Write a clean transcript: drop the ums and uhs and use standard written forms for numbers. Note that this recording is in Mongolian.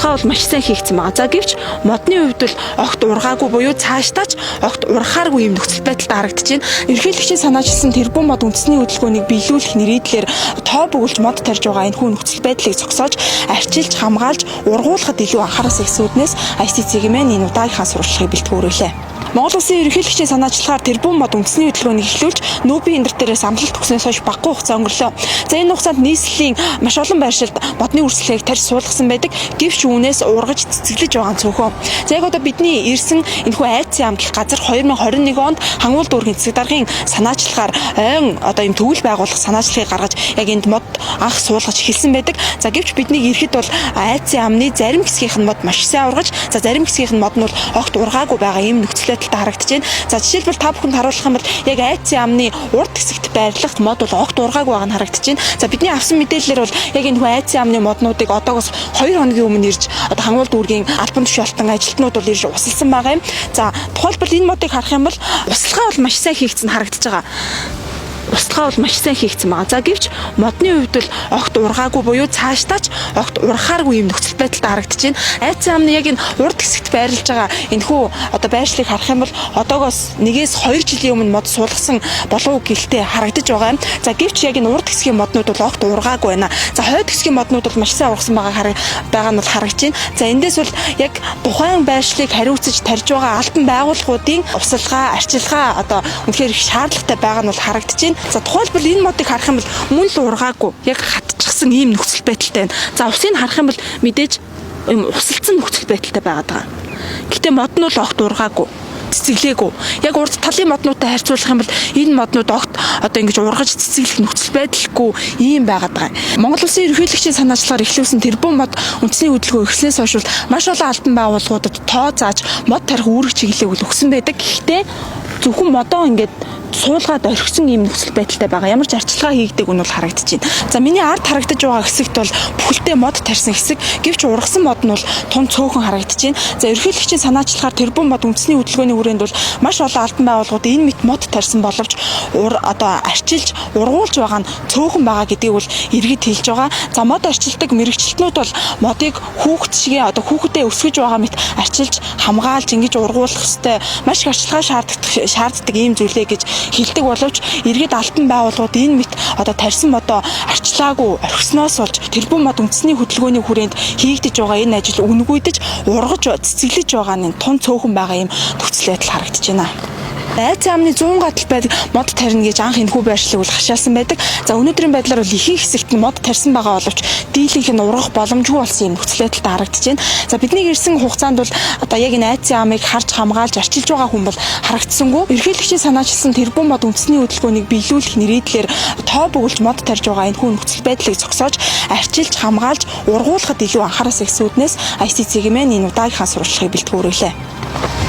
Услага бол маш сайн хийгдсэн байгаа. За, гэвч модны хувьд бол огт ургаагүй буюу цаашдаа ч огт ургахааргүй юм нөхцөл байдалтай харагдаж байна. Ерөнхийлөгчийн санаачилсан тэрбум мод үндэсний хөдөлгөөнийг биелүүлэх нэрийдлэр тоо бөглөж мод тарьж байгаа энэхүү нөхцөл байдлыг зогсоож, арчилж, хамгаалж, ургуулахад илүү анхаараасай гэсэн үүднээс ICC-ийн маань энэ удаагийнхаа сурталчилгааг бэлтгэн өрөөлээ. Монгол Улсын ерөнхийлөгчийн санаачлагаар тэрбум мод үндэсний хөдөлгөөнийг эхлүүлж нүүбийн энэ дээрээс амлалт өгснөөс хойш багагүй хугацаа өнгөрлөө. За, энэ хугацаанд нийслэлийн маш олон байршилд модны үрсэлгээг тарьж суулгасан байдаг. Гэвч үүнээс ургаж цэцэглэж байгаа нь цөөхөн. За, яг одоо бидний ирсэн энэхүү Айдсын ам гэх газар 2021 онд Хангуул дүүргийн засаг даргын санаачлагаар ойн одоо юм төвөл байгуулах санаачлагыг гаргаж яг энд мод анх суулгаж эхэлсэн байдаг. За, гэвч биднийг ирэхэд бол Айдсын амны зарим хэсгийнх нь мод маш сайн ургаж, за, зарим хэсгийнх нь мод нь бол огт ургаагүй байгаа ийм нөхцөл байдалтай харагдаж байна. За, жишээлбэл, та бүхэнд харуулах юм бол яг Айдсын амны урд хэсэгт байрлах мод бол огт ургаагүй байгаа нь харагдаж байна. За, бидний авсан мэдээллээр бол яг энэхүү Айдсын амны моднуудыг одоогоос 2 хоногийн өмнө ирж одоо Хангуул дүүргийн албан тушаалтан ажилтнууд бол ирж усалсан байгаа юм. За, тухайлбал, энэ модыг харах юм бол услага бол маш сайн хийгдсэн харагдаж байгаа. Услага бол маш сайн хийгдсэн байгаа. За, гэвч модны хувьд бол огт ургаагүй буюу цаашдаа ч огт ургахааргүй юм нөхцөл байдалтай харагдаж байна. Айдсын амны яг энэ урд хэсэгт байрлаж байгаа энэхүү одоо байршлыг харах юм бол одоогоос 1-2 жилийн өмнө мод суулгасан болов гэлтэй харагдаж байгаа юм. За, гэвч яг энэ урд хэсгийн моднууд бол огт ургаагүй байна. За, хойд хэсгийн моднууд бол маш сайн ургасан байгаа нь бол харагдаж байна. За, эндээс бол яг тухайн байршлыг хариуцаж тарьж байгаа албан байгууллагуудын услага, арчилгаа одоо үнэхээр их шаардлагатай байгаа нь бол харагдаж байна. За, тухайлбал, энэ модыг харах юм бол мөн л ургаагүй яг хатчихсан ийм нөхцөл байдалтай байна. За, усыг харах юм бол мэдээж ийм усалдсан нөхцөл байдалтай байгаад байгаа. Гэхдээ мод нь бол огт ургаагүй, цэцэглээгүй. Яг урд талын моднуудтай харьцуулах юм бол энэ моднууд огт одоо ингэж ургаж цэцэглэх нөхцөл байдалгүй ийм байгаад байгаа. Монгол Улсын ерөнхийлөгчийн санаачлагаар эхлүүлсэн тэрбум мод үндэсний хөдөлгөөн эхлснээс хойш бол маш олон албан байгууллагуудад тоо зааж мод тарих үүрэг чиглэлийг бол өгсөн байдаг. Гэхдээ зөвхөн модоо ингээд суулгаад орхисон ийм нөхцөл байдалтай байгаа. Ямар ч арчилгаа хийгдээгүй нь бол харагдаж байна. За, миний ард харагдаж байгаа хэсэгт бол бүхэлдээ мод тарьсан хэсэг. Гэвч ургасан мод нь бол тун цөөхөн харагдаж байна. За, ерөнхийлөгчийн санаачлагаар тэрбум мод үндэсний хөдөлгөөний хүрээнд бол маш олон албан байгууллагууд энэ мэт мод тарьсан боловч одоо арчилж ургуулж байгаа нь цөөхөн байгаа гэдгийг бол иргэд хэлж байгаа. За, мод арчилдаг мэргэжилтнүүд бол модыг хүүхэд шигээ одоо хүүхэдээ өсгөж байгаа мэт арчилж, хамгаалж, ингэж ургуулах ёстой, маш их арчилгаа шаарддаг ийм зүйлээ гэж хэлдэг боловч иргэд албан байгууллагууд энэ мэт одоо тарьсан модоо арчилаагүй орхисноос болж тэрбум мод үндэсний хөдөлгөөний хүрээнд хийгдэж байгаа энэ ажил үнэгүйдэж, ургаж цэцэглэж байгаа нь тун цөөхөн байгаа юм нөхцөл байдал харагдаж байна. Айдсын амны 100 гатал байдаг мод тарина гэж анх энэхүү байршлыг бол хашаалсан байдаг. За, өнөөдрийн байдлаар бол ихэнх хэсэгт нь мод тарьсан байгаа боловч дийлэнх нь ургах боломжгүй болсон юм нөхцөл байдалтай харагдаж байна. За, бидний ирсэн хугацаанд бол одоо яг энэ Айдсын амыг харж, хамгаалж, арчилж байгаа хүн бол харагдсангүй. Ерөнхийлөгчийн санаачилсан тэрбум мод үндэсний хөдөлгөөнийг биелүүлэх нэрийдлэр тоо бөглөж мод тарьж байгаа энэхүү нөхцөл байдлыг зогсоож, арчилж, хамгаалж, ургуулахад илүү анхаараасай гэсэн үүднээс ICC-ийн маань энэ удаагийнхаа сурталчилгааг бэлтгэн өрөөлээ.